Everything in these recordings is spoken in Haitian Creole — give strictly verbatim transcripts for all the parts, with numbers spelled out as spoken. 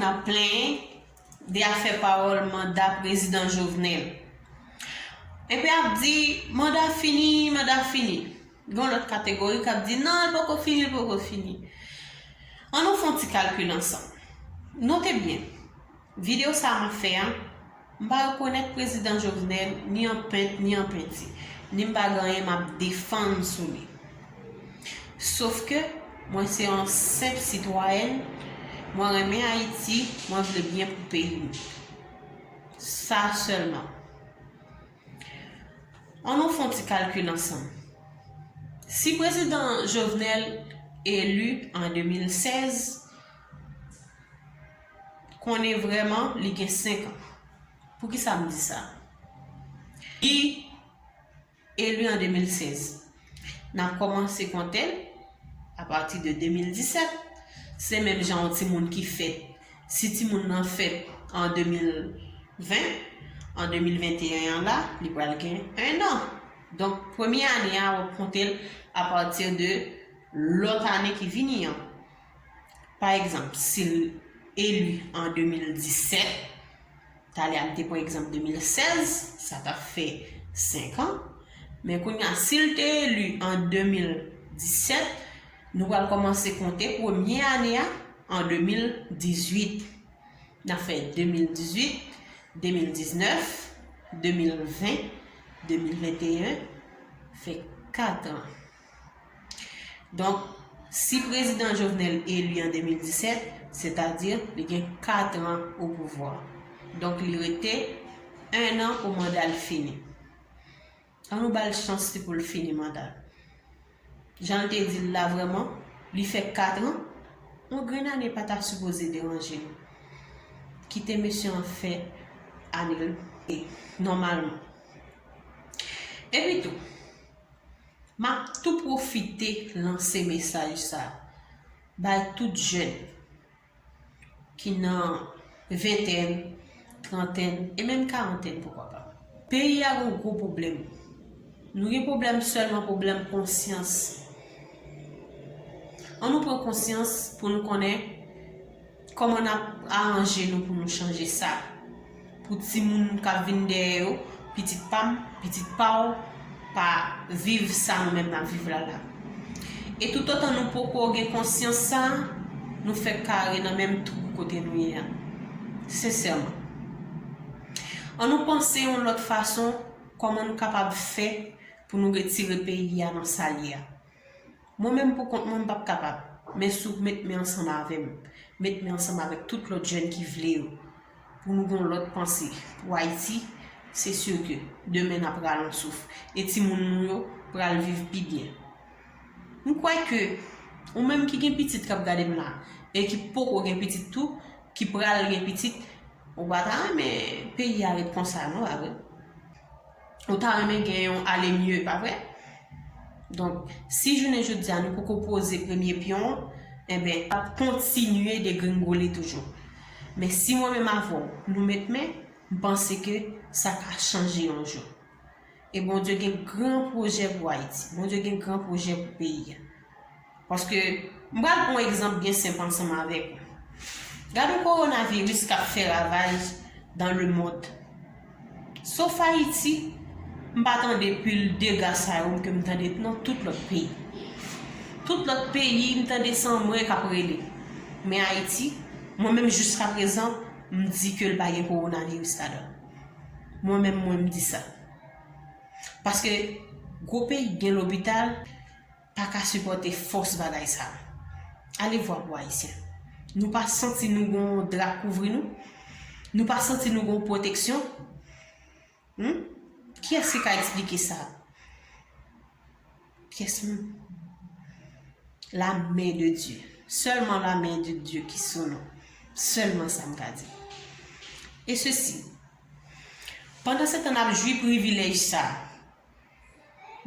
ap plenyen de afè pawòl manda prezidan Jovenel. Epi ap di, manda fini, manda fini. Gen lòt kategori k ap di, non, l poko fini, l poko fini. An nou fè yon ti kalkil ansanm. Note byen, videyo sa a m ap fè a, m pa rekonèt prezidan Jovenel ni an pent, ni an penti, ni m pa gen anyen m ap defann sou li. Sof ke mwen se yon senp sitwayèn, mwen renmen Ayiti, mwen vle byen pou peyi m. Sa sèlman. An nou fè yon ti kalkil ansanm. Si prezidan Jovenel eli an de mil sèz, konnen vrèman li gen senk an. Poukisa m di sa? Li eli an de mil sèz. N ap kòmanse konte l apati de de mil disèt. Se menm jan yon timoun ki fèt. Si timoun nan fèt an de mil ven, an de mil venteyen an la, li pral gen en an. Donk, premye ane a, w ap konte l apati de lòt ane ki vini an. Pa egzanp, si l eli an de mil disèt, talè a m te pran egzanp de mil sèz, sa t ap fè senk an. Men kounye a, si l te eli an de mil disèt, nou pral kòmanse konte premye ane a an de mil dizuit. N ap fè de mil dizuit, de mil diznèf, de mil ven, de mil venteyen, fè kat an. Donk, si prezidan Jovenel eli an de mil disèt, sètadi li gen kat an o pouvwa. Donk, li rete en an pou manda l fini. An nou ba l chans li pou l fini manda l. Jan l te di l la vrèman, li fè kat an, yon grenn ane pa ta sipoze deranje l. Kite mesye an fè ane l e nòmalman. Epi tou, m ap tou pwofite lanse mesaj sa a bay tout jèn ki nan ventèn, trantèn e menm karantèn, poukwa pa. Peyi a gen yon gwo pwoblèm. Nou gen pwoblèm sèlman pwoblèm konsyans. An nou pran konsyans pou nou konnen kòman n ap aranje nou pou nou chanje sa. Pou timoun k ap vin dèyè yo, pitit pa m, pitit pa w, pa viv sa nou menm n ap viv la la. E toutotan nou poko gen konsyans sa, nou fèk kare nan menm twou kote nou ye a. Sensèman. An nou panse yon lòt fason kòman nou kapab fè pou nou retire peyi a nan sa l ye a. Mwen menm pou kont mwen, m p ap kapab. Men si w met men ansanm avè m, met men ansanm avèk tout lòt jèn ki vle yo, pou nou gen yon lòt panse pou Ayiti, se si ke demen n ap rale yon souf e timoun nou yo pral viv pi byen. M kwè ke ou menm ki gen pitit k ap gade m la e ki poko gen pitit tou, ki pral gen pitit, ou pa ta renmen peyi a ret konsa non, pa vre? Ou ta renmen gen yon ale mye, pa vre? Donk, si jounen jodi a nou poko poze premye pyon an, enben, l ap kontinye degringole toujou. Men si mwen menm avè w, nou met men, m panse ke sa ka chanje yon jou. E Bondye gen gran pwojè pou Ayiti. Bondye gen gran pwojè pou peyi a. Paske, m pral pran yon egzanp byen senp ansanm avèk ou. Gade yon kowonaviris k ap fè ravaj dans le monde. Sof Ayiti, m pa tande pil dega sa yo ke m tande nan tout lòt peyi. Tout lòt peyi, m tande se anmwe k ap rele. Men Ayiti, mwen menm jiskaprezan, m di ke l pa gen kowonaviris ladan l. Mwen menm, mwen, m di sa. Paske gwo peyi k gen lopital pa ka sipòte fòs bagay sa. Alevwa pou Ayisyen. Nou pa santi nou gon dra kouvri nou? Nou pa santi nou gon pwoteksyon? Hmm? Kiyès ki ka eksplike sa? Pyès moun. La men de Dye. Sèlman la men de Dye ki sou nou. Sèlman sa m ka di. E sesi, pandan se tan n ap jwi privilèj sa,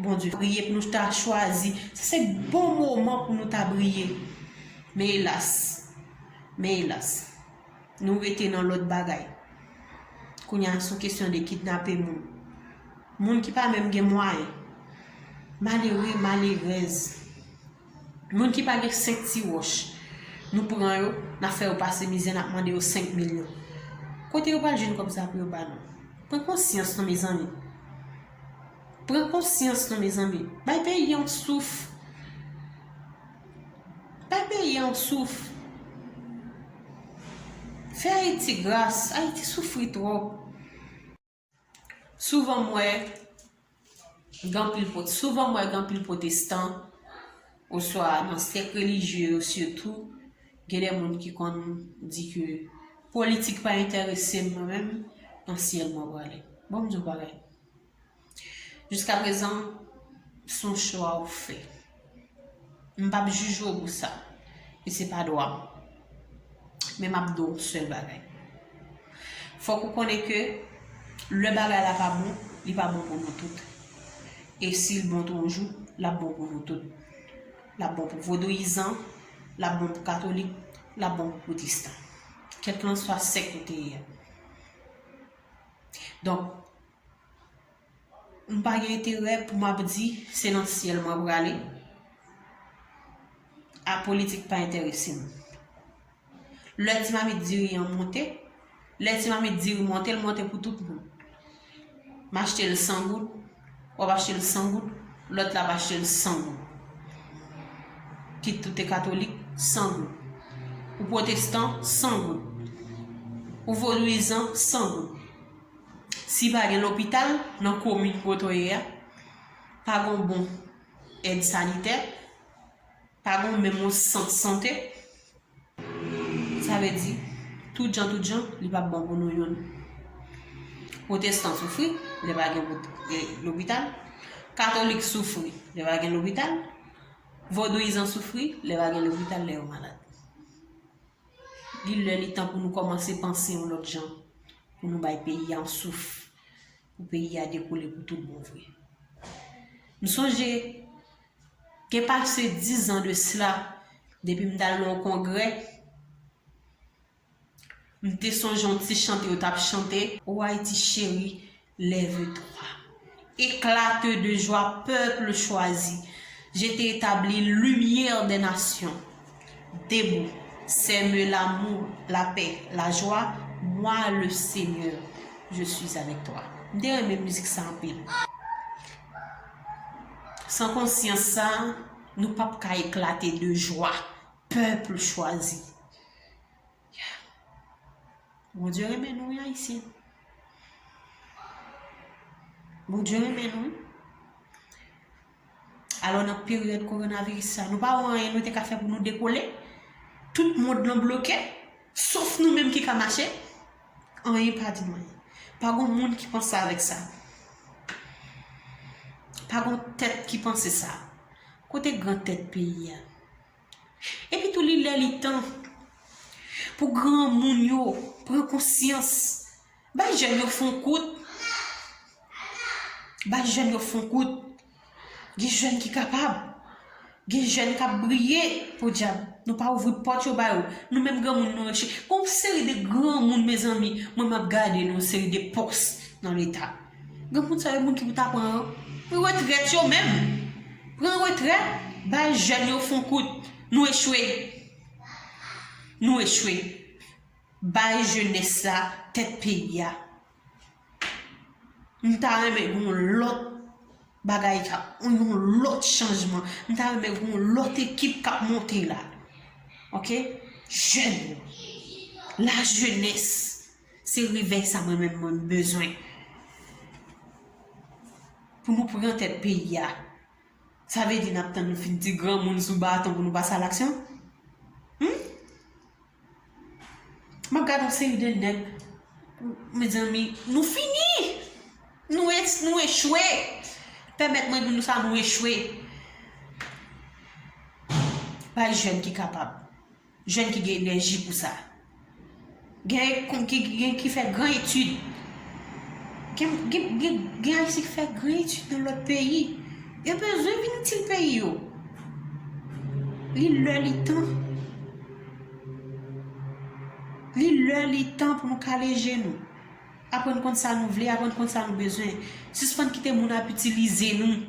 Bondye, priye pou nou ta chwazi. Sa se bon moman pou nou ta priye. Men elas, men elas, nou rete nan lòt bagay. Kounye a, se yon kesyon de kidnape moun. Moun ki pa menm gen mwayen. Malere, malerèz. Moun ki pa gen senk ti wòch. Nou pran yo, n ap fè yo pase mizè, n ap mande yo senk milyon. Kote yo pral jwenn kòb sa pou yo ba nou? Pran konsyans non, mezanmi. Pran konsyans non, mezanmi. Bay peyi a yon souf. Bay peyi a yon souf. Fè Ayiti gras. Ayiti soufri twòp. Souvan m wè gen anpil pwot-, souvan m wè gen anpil pwotestan, oswa nan sèk relijye yo sitou, gen de moun ki konn di ke politik pa enterese m, mwen menm, nan syèl mwen prale. Bon, m di w bagay. Jiskaprezan, se yon chwa ou fè. M p ap jije w pou sa. E se pa dwa m. Men m ap di w yon sèl bagay. Fòk ou konnen ke lè bagay la pa bon, li pa bon pou nou tout. E si l bon tou yon jou, l ap bon pou nou tout. L ap bon pou vodouyizan, l ap bon pou katolik, l ap bon pou pwotestan. Kèlkanswa sèk ou te ye a. Donk, m pa gen enterè pou m ap di se nan syèl mwen prale. A, politik pa enterese m. Lè ti mamit diri an monte, lè ti mamit diri monte, l monte pou tout moun. M achte l san goud, w ap achte l san goud, lòt la ap achte l san goud. Kit ou te katolik, san goud. Ou pwotestan, san goud. Ou vodouyizan, san goud. Si pa gen lopital nan komin kote w ye a, pa gen yon bon èd sanitè, pa gen menm yon sant sante, sa vle di, tout jan, tout jan, li p ap bon pou nou youn. Pwotestan soufri, lè pa gen pwot-, eh, lopital. Katolik soufri, lè pa gen lopital. Vodouyizan soufri, lè pa gen lopital, lè yo malad. Li lè, li tan pou nou kòmanse panse yon lòt jan, pou nou bay peyi a yon souf, pou peyi a dekoule pou tout bon vre. M sonje, gen pase diz an de sila, depi m t al nan yon kongrè, m te sonje yon ti chante yo t ap chante, O Ayiti cheri, lève-toi. Éclate de joie, peuple choisi. Je t'ai établi lumière des nations. Debout, sème l'amour, la paix, la joie. Moi, le Seigneur, je suis avec toi. M te renmen mizik sa anpil. San konsyans sa, nou p ap ka eklate de jwa. Pèp chwazi. Yeah. Bondye renmen nou, wi, Ayisyen. Bondye renmen nou, wi. Alò, nan peryòd kowonaviris sa, nou pa wè anyen nou te ka fè pou nou dekole? Tout mond lan bloke, sof nou menm ki ka mache. Anyen pa di nou anyen. Pa gon moun ki panse avèk sa. Pa gon tèt ki panse sa. Kote gran tèt peyi a? Epi tou, li lè li tan pou granmoun yo pran konsyans. Bay jèn yo fè yon kout. Bay jèn yo fè yon kout. Gen jèn ki kapab. Gen jèn k ap briye. Podyab, nou pa ouvri pòt yo ba yo. Nou menm granmoun nou rete. Gon seri de granmoun, mezanmi, mwen m ap gade nan yon seri de pòs nan Leta. Granmoun sa yo, moun ki pou ta pran retrèt yo menm. Pran retrèt, bay jèn yo fè yon kout. Nou echwe. Nou echwe. Bay jenès la tèt peyi a. M ta renmen gen yon lòt bagay, ka, yon lòt chanjman. M ta renmen gen yon lòt ekip k ap monte la. Oke? Jèn yo. Lajenès. Se revèy sa mwen menm mwen bezwen. Pou nou pran tèt peyi a. Sa vle di n ap tann nou fin di granmoun sou baton pou nou pase a laksyon? Hmm? M ap gade yon seri de nèg, mezanmi, nou fini! Nou es-, nou echwe! Pèmèt mwen di nou sa, nou echwe! Bay jèn ki kapab. Jèn ki gen enèji pou sa. Gen kon-, ki, gen ki fè gran etid. Gen, gen, gen, gen Ayisyen ki fè gran etid nan lòt peyi. Yo bezwen vin itil peyi yo. Li lè li tan. Li lè li tan pou nou kale je nou. Aprann konn sa nou vle, aprann konn sa nou bezwen. Sispann kite moun ap itilize nou.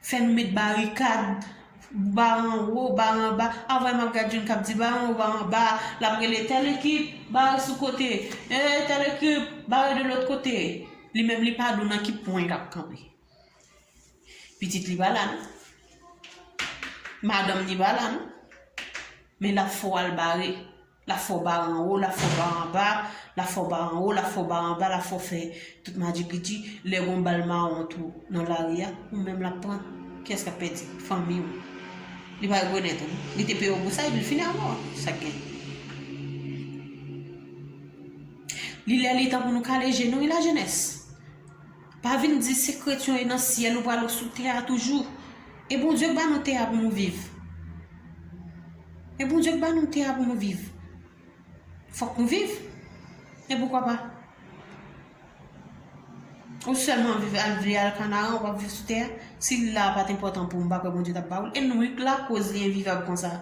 Fè nou met barikad, Bare anwo, bare anba. Avè m ap gad youn k ap di bare anwo, bare anba. L ap rele tèl ekip, bare sou kote. E, tèl ekip, bare de lòt kote. Li menm li pa di w nan ki pwen l ap kanpe. Pitit li pa la non. Madanm li pa la non. Men l ap fè w al bare. L ap fè w bare anwo, l ap fè w bare anba, l ap fè w bare anwo, l ap fè w bare anba, l ap fè w fè tout madjigridji. Lè gon bal mawon tou nan lari a, ou menm l ap pran. Kiyès k ap pèdi? Fanmi w. Li pa rekonèt ou. Li te peye w pou sa, epi l fini avè w. Sa k gen? Li lè li tan pou nou kale je nou, wi, lajenès. Pa vin di se kretyon e nan syèl ou pral ou sou tè a toujou. E Bondye k ba nou tè a pou nou viv. E Bondye k ba nou tè a pou nou viv. Fòk nou viv. E poukwa pa? Ou sèlman viv al vle al Kanaran, ou p ap viv sou tè a. Si la a pa t enpòtan pou ou, m pa kwè Bondye t ap ba ou l. E nou wi k lakoz li envivab konsa.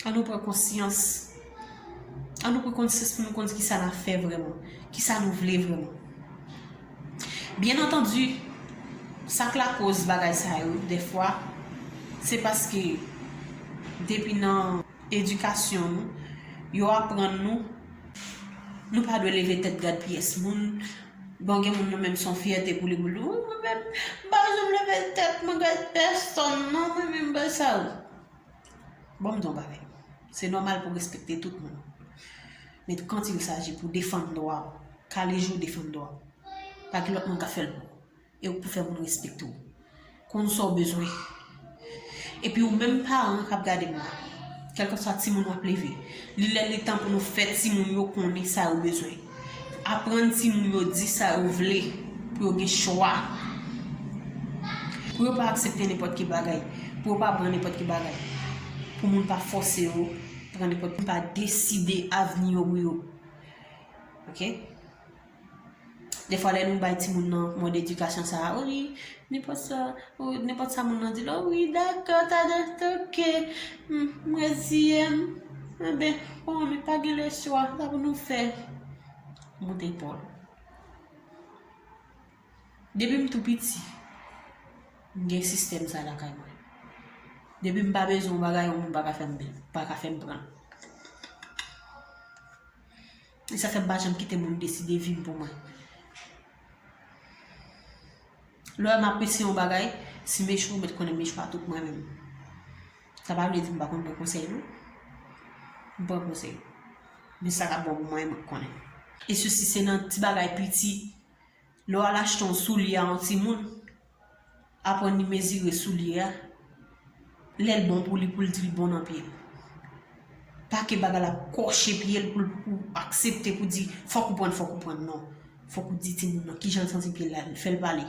An nou pran konsyans. An nou pran konsyans pou nou konn kisa n ap fè vrèman, kisa nou vle vrèman. Byen antandi, sa k lakoz bagay sa yo, dèfwa, se paske depi nan edikasyon nou, yo aprann nou, nou pa dwe leve tèt gad pyès moun. Bon, gen moun nan menm se yon fyète pou li, pou li. Wi, mwen menm, m pa janm leve tèt mwen gad pèsonn, non, mwen menm, bagay sa yo. Bon, m di yon bagay. Se nòmal pou w respekte tout moun. Men quand il s'agit pou defann dwa w, kale je w defann dwa w. Pa gen lòt moun k ap fè l pou ou. E ou k pou fè moun respekte w. Konn sa w bezwen. Epi ou menm paran k ap gade m la, kèlkeswa timoun w ap leve, li lè li tan pou nou fè timoun yo konnen sa yo bezwen. Aprann timoun yo di sa yo vle, pou yo gen chwa. Pou yo pa aksepte nenpòt ki bagay, pou yo pa pran nenpòt ki bagay. Pou moun pa fòse yo pran nenpòt, pou pa deside avni yo pou yo. Oke? Dèfwa lè nou bay timoun nan mòd edikasyon sa a, o wi, nenpòt sa, o, nenpòt sa moun nan di la, o wi, dakò, ta, ta, ta, oke, m, m reziye m, enben, bon, men pa gen lechwa, sa pou nou fè. Moute epòl. Depi m tou piti, m gen sistèm sa lakay mwen. Depi m pa bezwen yon bagay, yon moun pa ka fè m, pa ka fè m pran l. E sa fè m pa janm kite moun deside vi m pou mwen. Lè m apresye yon bagay, si m echwe, ou mèt konnen m echwe a tout mwen menm. Sa pa vle di m pa konn pran konsèy, non. M pran konsèy. Men sa k ap bon pou mwen, mwen k konnen. E sesi se nan ti bagay piti. Lè w al achte yon soulye a yon timoun, aprann li mezire soulye a. Lè l bon pou li, pou l di l bon nan pye l. Pa ke bagay la kòche pye l pou l, pou aksepte, pou di, fòk ou pran, fòk ou pran, non. Fòk ou di timoun nan kijan l santi pye l la, fè l pale.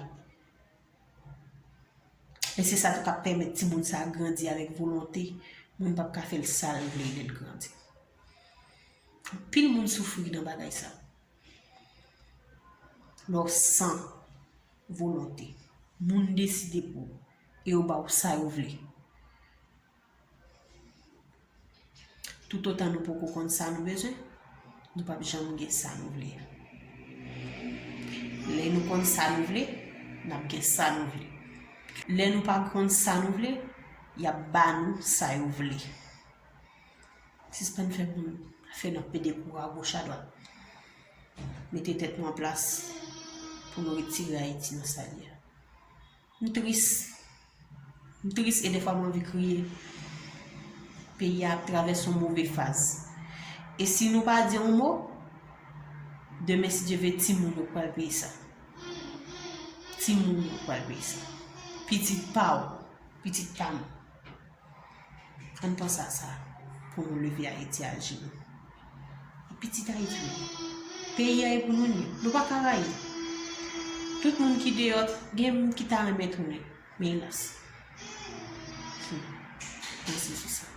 E se sa tou k ap pèmèt timoun sa a grandi avèk volonte. Moun p ap ka fè l sa l vle lè l grandi. Anpil moun soufri nan bagay sa. Lè w san volonte. Moun deside pou ou. E yo ba w sa yo vle. Toutotan nou poko konn sa nou bezwen, nou p ap janm gen sa nou vle a. Lè nou konn sa nou vle, n ap gen sa nou vle. Lè nou pa konn sa nou vle, y ap ba nou sa yo vle. Sispann fè moun fè n ap pede kou a goch a dwat. Mete tèt nou an plas pou nou retire Ayiti nan sa l ye a. M tris. M tris e dèfwa m anvi kriye. Peyi a ap travèse yon move faz. E si nou pa di yon mo, demen, si Dye vle, timoun yo pral peye sa. Timoun yo pral peye sa. Pitit pa w, pitit pa m. Ann panse a sa pou nou leve Ayiti a jenou. Pitit Ayiti nou ye. Peyi a e pou nou l ye. Nou pa ka rayi. Tout moun ki deyò, gen moun ki ta renmen tounen. Men elas. Hmm. Panse sou sa.